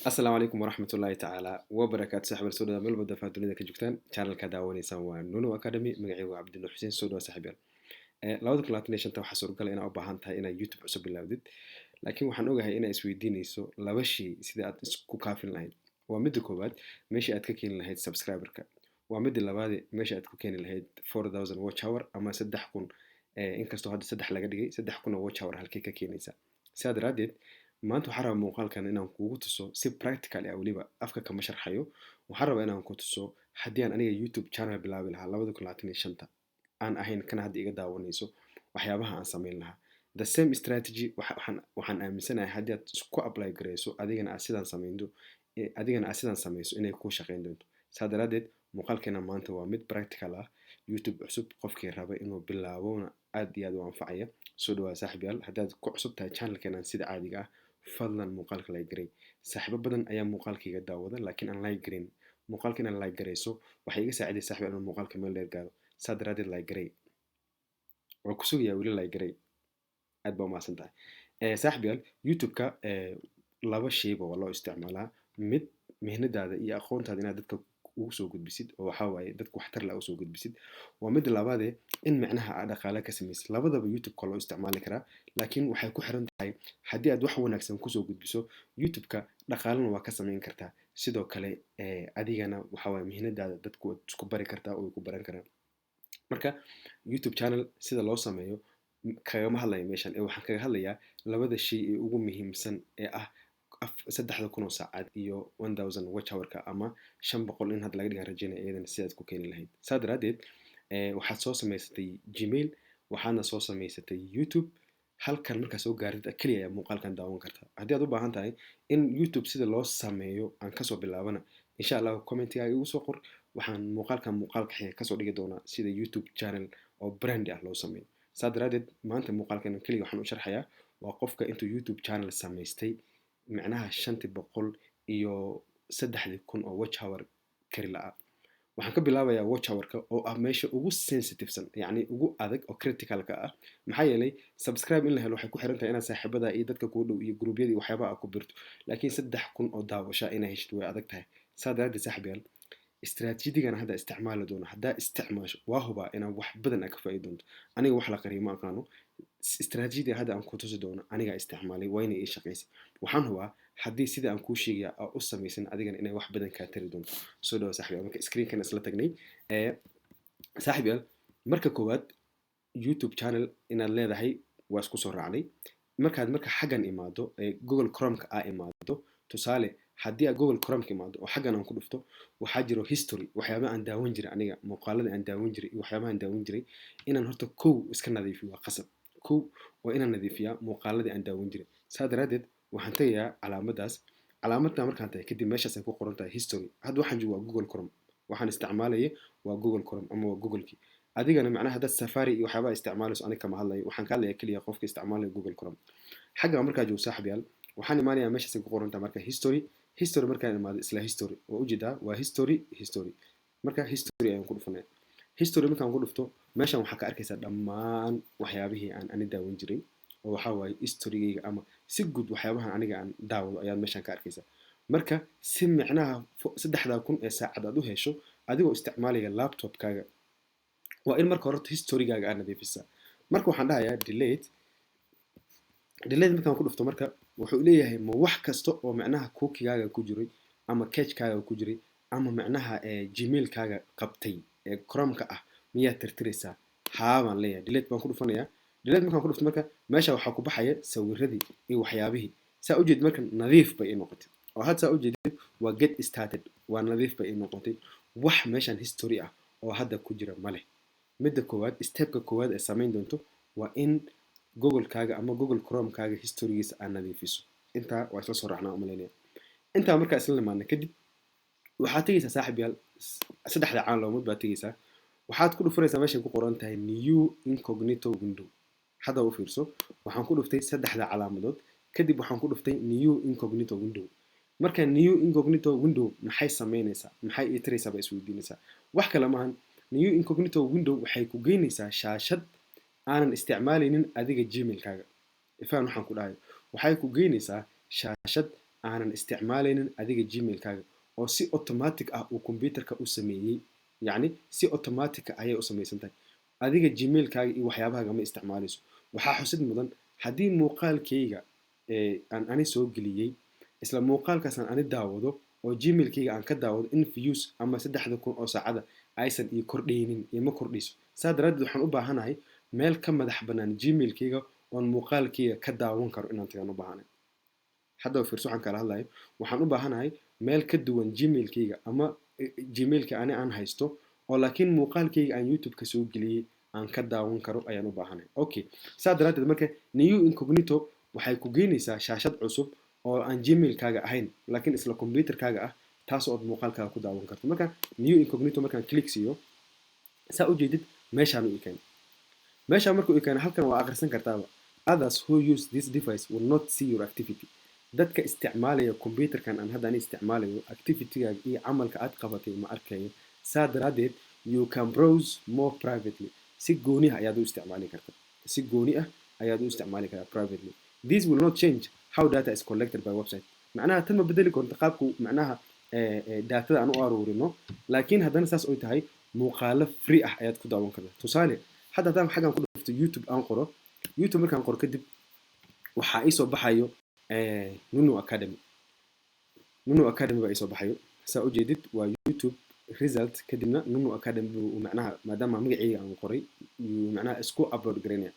Asalaamu calaykum waraxmat ullaahi tacaala wabarakaatu. Saxib, soo dhawaad meel walba dunida ka joogtaan. Channelka daawanaysaan waa Nuno Academy. Magacaygu waa Cabdinuur Xuseen. Soo dhawaad, saaxiib yaal. 2025 waxaa suuragal inaad u baahan tahay inaad YouTube cusub bilaawdid, laakiin waxaan ogahay inaad isweydiinayso laba shay sida aad isku kaafin lahayd. Waa midda koowaad, meesha aad ka keeni lahayd subscriberka. Waa midda labaade, meesha aad ku keeni lahayd 4000 watch hour ama 3000, inkastoo hadda saddex laga dhigay, 3000 oo watch hour halkee ka keenaysa? Sidaa daraaddeed, maanta waxaan rabaa muuqaalkan inaan kugu tuso si practical ah. Weliba afka kama sharxayo. Waxaan rabaa inaan ku tuso haddii aan aniga YouTube channel bilaabi lahaa 2025, aan ahayn kana hadda iga daawanayso, waxyaabaha aan samayn lahaa. The same strategy waxaan aaminsanahay haddii aad isku apply garayso, adigana aad sidaan samaynto, adigana aad sidaan samayso, inay kuu shaqayn doonto. Saa daraaddeed, muuqaalkeena maanta waa mid practical ah, YouTube cusub qofkii raba inuu bilaabona aad iyo aad u anfacaya. Soo dhawaad, saaxiib yaal. Haddaad ku cusub tahay channelkeenan, sida caadiga ah, fadlan muuqaalka like garay. Saaxiibo badan ayaa muuqaalkayga daawada laakiin aan like garin. Muuqaalka inaad like garayso waxay iga saacidaysa, saaxiib, inuu muuqaalka meel dheer gaaro. Saa daraaddeed, like garay. Waa ku sugayaa weli. Like garay, aad baa umahadsan tahay. Saaxiib yaal, YouTube-ka laba shayba waa loo isticmaalaa. Mid, mihnadaada iyo aqoontaada inaad dadka ugu soo gudbisid, oo waxaa waaye dadka waxtar la usoo gudbisid. Waa midda labaadee, in micnaha aad dhaqaale ka samaysid. Labadaba YouTube-ka loo isticmaali karaa, laakiin waxay ku xiran tahay haddii aad wax wanaagsan kusoo gudbiso YouTube-ka, dhaqaalena waa ka samayn kartaa. Sidoo kale, adigana waxaa waaye mihnadaada dadku waad isku bari kartaa oo way ku baran karaan. Marka YouTube channel sida loo sameeyo kagama hadlaya meeshan, ee waxaan kaga hadlayaa labada shay ee ugu muhiimsan ee ah 3000 oo saacad iyo 1000 watch hourka ama 500 in hadda laga dhigaan rajaynaya iyadana sidaad ku keeni lahayd. Saa daraaddeed, waxaad soo samaysatay Gmail, waxaadna soo samaysatay YouTube. Halkan markaa soo gaarid keliya ayaa muuqaalkan daawan kartaa. Haddii aad u baahan tahay in YouTube sida loo sameeyo aan kasoo bilaabana, insha Allah commentigaaga igu soo qor. Waxaan muuqaalkan muuqaalka xiga kasoo dhigi doonaa sida YouTube channel oo brand ah loo sameeyo. Saa daraadeed, maanta muuqaalkan keliya waxaan u sharxayaa waa qofka intuu YouTube channel samaystay, micnaha 500 iyo 3000 oo watch hour kari la'a. Waxaan ka bilaabayaa watch hourka oo ah meesha ugu sensitivesan, yacni ugu adag oo criticalka ah. Maxaa yeelay, subscribe in la helo waxay ku xiran tahay inaad saaxiibada iyo dadka kuu dhow iyo gruubyada iyo waxyaabaha aad ku birto, laakiin 3000 oo daawasha inaa heshid way adag tahay. Saa daraadeed, saaxiib yaal, istaraatiijigan hadda isticmaali doono haddaa isticmaasho, waa hubaa inaa wax badan aa ka faa'iidi doonto. Aniga wax la qariyo ma aqaano. Istaraatiijiyada hadda aan ku tusi doono anigaa isticmaalay, wayna ii shaqaysay. Waxaan hubaa haddii sida aan kuu sheegaya aa u samaysan, adigana inay wax badan kaa tari doonto. Soo dhawa, saaxiib yaal. Marka screenkan isla tagnay, saaxiib yaal, marka koowaad YouTube channel inaad leedahay waa isku soo raacnay. Markaad marka xaggan imaado ee Google Chromeka aa imaado, tusaale, haddii aad Google Chromeka imaado oo xaggan aan ku dhufto, waxaa jiro history, waxyaabaha aan daawan jiray aniga, muuqaalada aan daawan jiray iyo waxyaabaha aan daawan jiray. Inaan horta kow iska nadiifiyo waa qasab. Kow waa inaan nadiifiyaa muuqaaladii aan daawan jiray. Saa daraadeed, waxaan tegayaa calaamadaas. Calaamadda markaan tagay kadib, meeshaas ay ku qoran tahay history. Hadda waxaan jooga waa Google Chrome. Waxaan isticmaalaya waa Google Chrome ama waa Googlekii. Adigana macnaha haddaad Safari iyo waxyaabaha isticmaalayso, aniga kama hadlayo. Waxaan ka hadlaya keliya qofka isticmaalaya Google Chrome. Xagga markaa joogo, saaxib yaal, waxaan imaanayaa meeshaas ay ku qoran tahay marka history. History markaan imaado, isla history waa ujeedaa, waa history. History marka, history ayaan ku dhufanaya. History markaan ku dhufto, meeshan waxaa ka arkaysaa dhammaan waxyaabihii aan ani daawan jiray, oo waxaa waaye historygayga ama si guud waxyaabahan aniga aan daawado ayaad meeshan ka arkaysaa. Marka si micnaha 3000 ee saacad aad u hesho adigoo isticmaalaya laptopkaaga, waa in marka horta historygaaga aad nadiifisaa. Marka waxaan dhahayaa delete. Delete markaan ku dhufto, marka wuxuu leeyahay ma wax kasta oo macnaha cookiegaaga ku jiray ama cachekaaga ku jiray ama macnaha Gmailkaaga qabtay ee Chromeka ah miyaad tirtiraysaa? Haa baan leeyahay. Delete baan ku dhufanayaa. Delete markaan ku dhufto, marka meesha waxaa ku baxaya sawiradii iyo waxyaabihii. Saa ujeed, marka nadiif bay ii noqotay. Oo had saa ujeedid, waa get started, waa nadiif bay ii noqotay. Wax meeshan history ah oo hadda ku jira ma leh. Midda koowaad, stepka koowaad ee samayn doonto waa in Googlekaaga ama Google Chromekaaga historygiisa aad nadiifiso. Intaa waa isla soo raacnaa umalaynaya. Intaa markaa isla nimaadna kadib, waxaad tegeysaa, saaxib yaal, saddexda calaamad baad tegeysaa. Waxaad ku dhufanaysaa meeshay ku qoran tahay new incognito window. Hadda u fiirso, waxaan ku dhuftay saddexda calaamadood, kadib waxaan ku dhuftay new incognito window. Marka new incognito window maxay sameynaysaa, maxay ii taraysaa baa isweydiinaysaa. Wax kale maahan, new incognito window waxay ku geynaysaa shaashad aanan isticmaalaynin adiga Gmailkaaga. Ifaan waxaan ku dhahayo, waxay ku geynaysaa shaashad Aanan isticmaalaynin adiga Gmailkaaga oo si automatic ah uu computerka u sameeyey, yacni si automatic ah ayay u samaysan tahay. Adiga Gmailkaaga iyo waxyaabahaaga ma isticmaalayso. Waxaa xusid mudan, haddii muuqaalkayga aan ani soo geliyey, isla muuqaalkaas aan ani daawado oo Gmailkayga aan ka daawado, in views ama 3000 oo saacada aysan ii kordhaynin, ima kordhayso. Saa daraaddeed waxaan u baahanahay meel ka madax bannaan Gmailkayga oon muuqaalkayga ka daawan karo inaan tagaan u baahanahay. Haddaba fiirso waxaan kala hadlayo. Waxaan u baahanahay meel ka duwan Gmailkayga ama Gmailka ani aan haysto oo laakiin muuqaalkayga aan YouTube ka soo geliyey aan ka daawan karo ayaan u baahanahay. Okay, saa daraaddeed marka new incognito waxay ku geynaysaa shaashad cusub oo aan Gmailkaaga ahayn, laakiin isla computerkaaga ah, taas ood muuqaalkaaga ku daawan karto. Marka new incognito markaan click siiyo, saa ujeedid, meeshaan u ikeen. Meeshaan markuu ikeen, halkan waa akhrisan kartaaba: "Others who use this device will not see your activity." Dadka isticmaalaya computerkan aan hadda ani isticmaalayo, activitygaaga iyo camalka aad qabatay ma arkayo. Saa daraaddeed you can browse more privately. Si gooni ah ayaad u isticmaali karta, si gooni ah ayaad u isticmaali kartaa privately. This will not change how data is collected by website. Macnaha tan ma bedeli karto qaabku macnaha datada aan u aruurino, laakiin haddana saas oy tahay, muuqaalo free ah ayaad ku daawan kartaa. Tusaale, hadda haddaan xaggan ku dhufto, YouTube aan qoro, YouTube markaan qoro kadib waxaa iisoo baxayo Nunu Academy. Nunu Academy baa iisoo baxayo. Saa ujeedid, waa YouTube result, kadibna Nunu Academy buu macnaha, maadaama magacayga aan qoray, yuu macnaha isku upload garaynaya.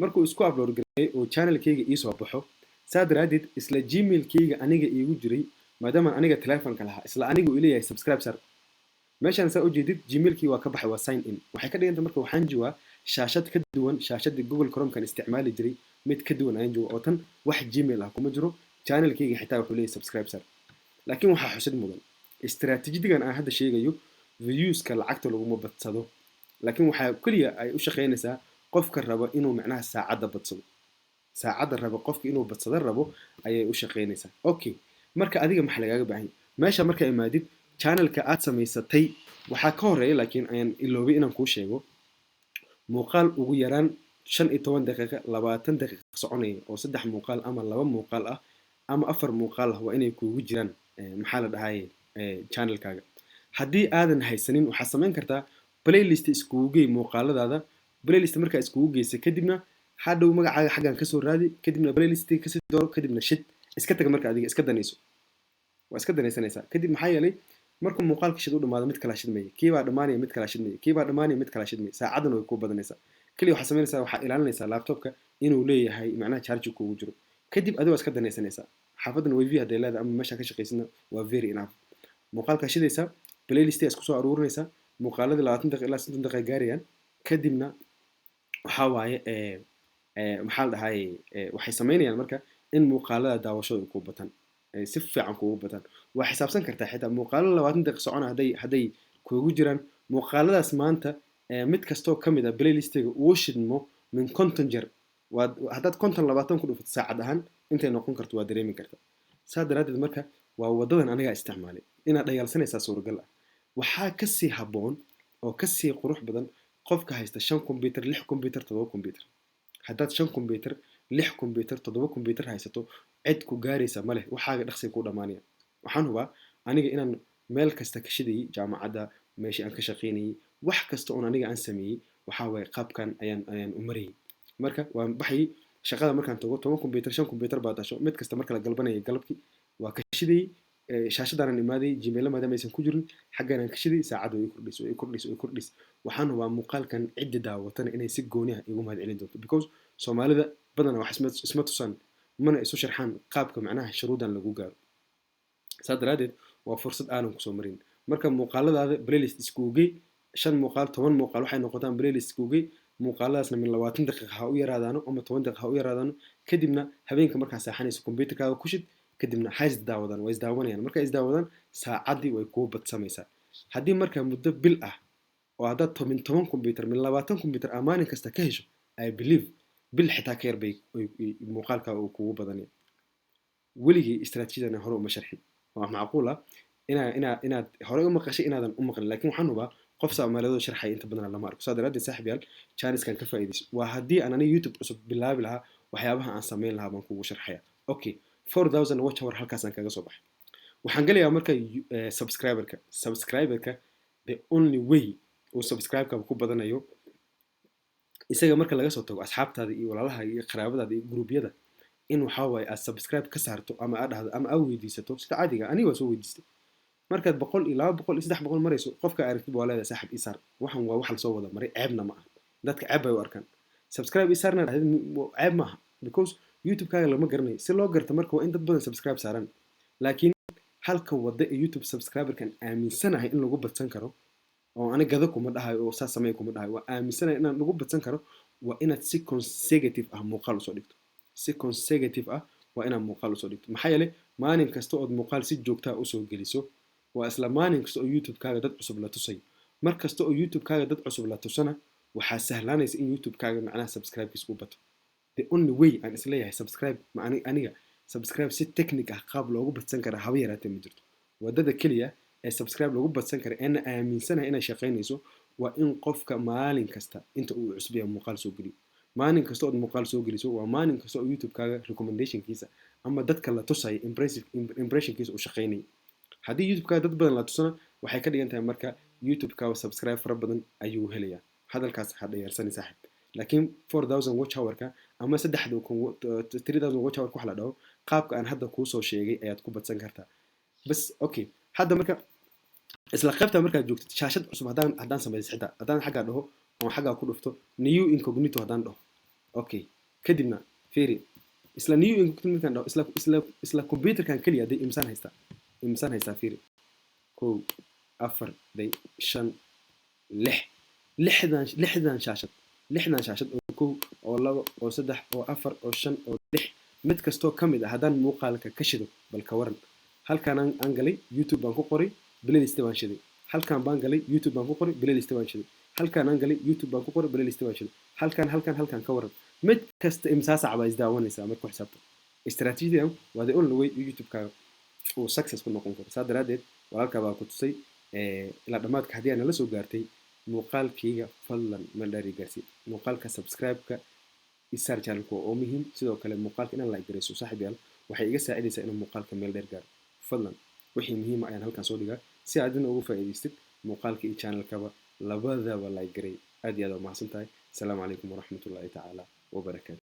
Markuu isku upload gareeyay oo channelkayga iisoo baxo, saa daraaddeed isla Gmailkayga aniga iigu jiray, maadaama aniga telefonka lahaa, isla aniga uu leeyahay subscribe sar meeshaan. Saa ujeedid, Gmailkii waa ka baxay, waa sign in. Waxay ka dhiganta marka waxaan joogaa shaashad ka duwan shaashadii Google Chromekan isticmaali jiray, mid ka duwan ayaan jooga oo tan wax Gmail ah kuma jiro. Channelkayga xitaa wuxuu leeyahay subscribe sar. Laakiin waxaa xusid mudan, istaraatiijiyadan aan hadda sheegayo viewska lacagta laguma badsado, laakiin waxaa keliya ay u shaqaynaysaa qofka raba inuu macnaha saacadda badsado. Saacadda raba qofka inuu badsado rabo ayay u shaqaynaysaa. Okay, marka adiga maxaa lagaaga baahan yahay meesha markaa imaadid channelka aad samaysatay? Waxaa ka horeeya, laakiin ayaan iloobay inaan kuu sheego, muuqaal ugu yaraan 15 daqiiqa, 20 daqiiqa soconaya oo saddex muuqaal ama laba muuqaal ah ama afar muuqaal ah waa inay kuugu jiraan, maxaa la dhahaye, channelkaaga. Haddii aadan haysanin, waxaad samayn kartaa playlist iskugu gey muuqaaladaada. Playlist markaa iskugu geysa, kadibna hadhow magacaaga xaggan kasoo raadi, kadibna playlist kasii dooro, kadibna shid, iska taga. Marka adiga iska danayso, waa iska danaysanaysaa kadib. Maxaa yeelay, markuu muuqaalka shid u dhamaado, mid kala shidmaya, kii baa dhamaanaya, mid kala shidmaya, kii baa dhamaanaya, mid kala shidmaya, saacaddan way kuu badanaysaa. Kaliya waxaad samaynaysaa, waxaa ilaalinaysaa laptopka inuu leeyahay macnaha charge kuugu jiro. Kadib adigo iska danaysanaysaa. Xaafadan wifi hadday leedahay ama meesha ka shaqaysana, waa very enough. Muuqaalkaa shidaysaa, playlist isku soo aruurinaysaa, muuqaaladii 20 daqiiqa ilaa 30 daqiiqa gaarayaan. Kadibna waxaa waaye, maxaa la dhahay, waxay samaynayaan marka in muuqaalada daawashada ku bataan, si fiican kuugu bataan. Waa xisaabsan kartaa xitaa muuqaalo 20 daqiiq socona hadday kuugu jiraan muuqaaladaas maanta, mid kastoo ka mid ah playlistiga uu shidmo min 50 jeer, waad haddaad 50 20 ku dhufato, saacad ahaan intay noqon karto waa dareemi karta. Saa daraaddeed marka waa wadadan anigaa isticmaalay. Inaad dhayaalsanaysaa suuragal ah. Waxaa kasii habboon oo kasii qurux badan qofka haysta shan computer, lix computer, toddoba computer. Haddaad shan computer, lix computer, toddoba computer haysato, cid ku gaaraysa ma leh. Waxaaga dhaqsiga ku dhamaanaya. Waxaan hubaa aniga inaan meel kasta ka shidayay, jaamacadda, meeshii aan ka shaqaynayay, wax kasta oon aniga aan sameeyey, waxaa waaye qaabkan ayaan u marayay. Marka waan baxayay shaqada, markaan tago 10 computer, shan computer baa tasho, mid kasta marka la galbanayay galabkii waa ka shidayay. Shaashadaanan imaaday, Gmail maadaama aysan ku jirin, xagganaan ka shiday, saacadda way kordhis, way kordhis, way kordhis. Waxaan hubaa muuqaalkan ciddi daawatana inay si gooni ah igu mahad celin doonto, because Soomaalida badanaa wax isma tusaan, mana isu sharxaan qaabka macnaha shuruudan lagu gaaro. Saa daraaddeed waa fursad aanan kusoo marin. Marka muuqaaladaada playlist iskuugey, shan muuqaal, 10 muuqaal waxay noqotaan playlist iskuugey. Muuqaaladaasna min 20 daqiiqa ha u yaraadaano ama 10 daqiiqa ha u yaraadaano. Kadibna habeenka markaa seexanayso computerkaaga ku shid, kadibna ha isdaawadaan. Way isdaawanayaan. Markay isdaawadaan, saacaddii way kuu badsamaysaa. Haddii marka muddo bil ah oo haddaad toban toban computer, min 20 computer aa maalin kasta ka hesho, I believe bil xitaa ka yar bay muuqaalka uu kugu badanaya. Weligii istaraatiijiyadan hore uma sharxin. Waa macquul ah inaad horey u maqashay, inaadan u maqlin, laakiin waxaan hubaa qof Soomaaliyeed oo sharxaya inta badan lama arko. Saa daraaddeed, saaxib yaal, chance-kan ka faa'iidayso. Waa haddii aan aniga YouTube cusub bilaabi lahaa, waxyaabaha aan samayn lahaa baan kugu sharxaya. Okay, 4000 watch hour halkaasaan kaga soo baxay. Waxaan gelayaa marka subscriberka. Subscriberka, the only way uu subscribe-ka ku badanayo, isaga marka laga soo tago asxaabtaada iyo walaalaha iyo qaraabadaada iyo gruubyada, in waxaa waaye aad subscribe ka saarto ama aad dhahdo ama aad weydiisato sida caadiga. Aniga waa soo weydiistay. Markaad 100 iyo 200 iyo 300 marayso, qofka aragtid waa leedahay, "Saaxib, ii saar." Waxan waa wax lasoo wada maray, ceebna ma aha. Dadka ceeb bay u arkaan "subscribe ii saarna" dhahdid, ceeb maaha, because YouTube-kaaga lama garanayo. Si loo garto marka waa in dad badan subscribe saaran. Laakiin halka wadda ee YouTube subscriberkan aaminsanahay in lagu badsan karo, oo ani gado kuma dhahayo oo saas sameey kuma dhahayo, waa aaminsanahay inaan lagu badsan karo, waa inaad si consecutive ah muuqaal usoo dhigto. Si consecutive ah waa inaad muuqaal usoo dhigto. Maxaa yeelay, maalin kasta ood muuqaal si joogtaa usoo geliso waa isla maalin kasta oo YouTube-kaaga dad cusub la tusayo. Mar kasta oo YouTube-kaaga dad cusub la tusana, waxaa sahlaanaysa in YouTube-kaaga macnaha subscribe-kiis uu bato. The only way aan isleeyahay subscribe ma aniga subscribe si technique ah qaab loogu badsan kara haba yaraatee ma jirto. Wadada keliya ee subscribe lagu badsan kara eena aaminsanahay inay shaqaynayso waa in qofka maalin kasta inta uu cusub yahay muuqaal soo geliyo. Maalin kasta ood muuqaal soo geliso waa maalin kasta oo YouTube-kaaga recommendationkiisa ama dadka la tusaya impressive impressionkiisa uu shaqaynaya. Haddii YouTube-kaaga dad badan la tusana, waxay ka dhigan tahay marka YouTube-kaaga subscribe fara badan ayuu helayaa. Hadalkaas ha dhayeersani, saaxib. Laakiin 4000 watch hour-ka ama 3000, 3000 watch hour-ka wax la dhaho, qaabka aan hadda kuusoo sheegay ayaad ku badsan kartaa bas. Okay, hadda marka isla qaybta markaad joogtid, shaashad cusub haddaan samaysto, xitaa haddaan xaggaa dhaho oon xaggaa ku dhufto new incognito haddaan dhaho, okay, kadibna fiiri, isla new incognito markaan dhaho, isla computerkan keliya day imsaan haystaa, imsaan haystaa? Fiiri, kow, afar, day, shan, lix, lixdan shaashad, lixdan shaashad oo kow oo labo oo saddex oo afar oo shan oo lix, mid kastoo ka mid ah haddaan muuqaalka ka shido, bal ka waran? Halkaan aan galay, YouTube baan ku qoray, playlist baan shiday. Halkaan baan galay, YouTube baan ku qoray, playlist baan shiday. Halkaan aan galay, YouTube baan ku qoray, playlist baan shiday. Halkaan, halkaan, halkaan, ka waran? Mid kasta imsaa sac baa isdaawanaysaa? Marka ku xisaabta istaraatiijiyadan waa the only way YouTube-kaaga uu success ku noqon karo. Saa daraaddeed, walaalkaa baa ku tusay ilaa dhammaadka. Haddii aad nala soo gaartay muuqaalkayga, fadlan meel dheer ii gaarsii muuqaalka. Subscribe-ka isaar channelka oo muhiim. Sidoo kale muuqaalka inaan like garayso, saaxiib yaal, waxay iga saacidaysaa inuu muuqaalka meel dheer gaaro. Fadlan, wixii muhiima ayaan halkan soo dhigaa si aad adina ugu faa'iidaystid. Muuqaalka iyo channelkaba labadaba like garay. Aad iyo aad waa mahadsan tahay. Asalaamu calaykum waraxmatullaahi tacaala wabarakaatu.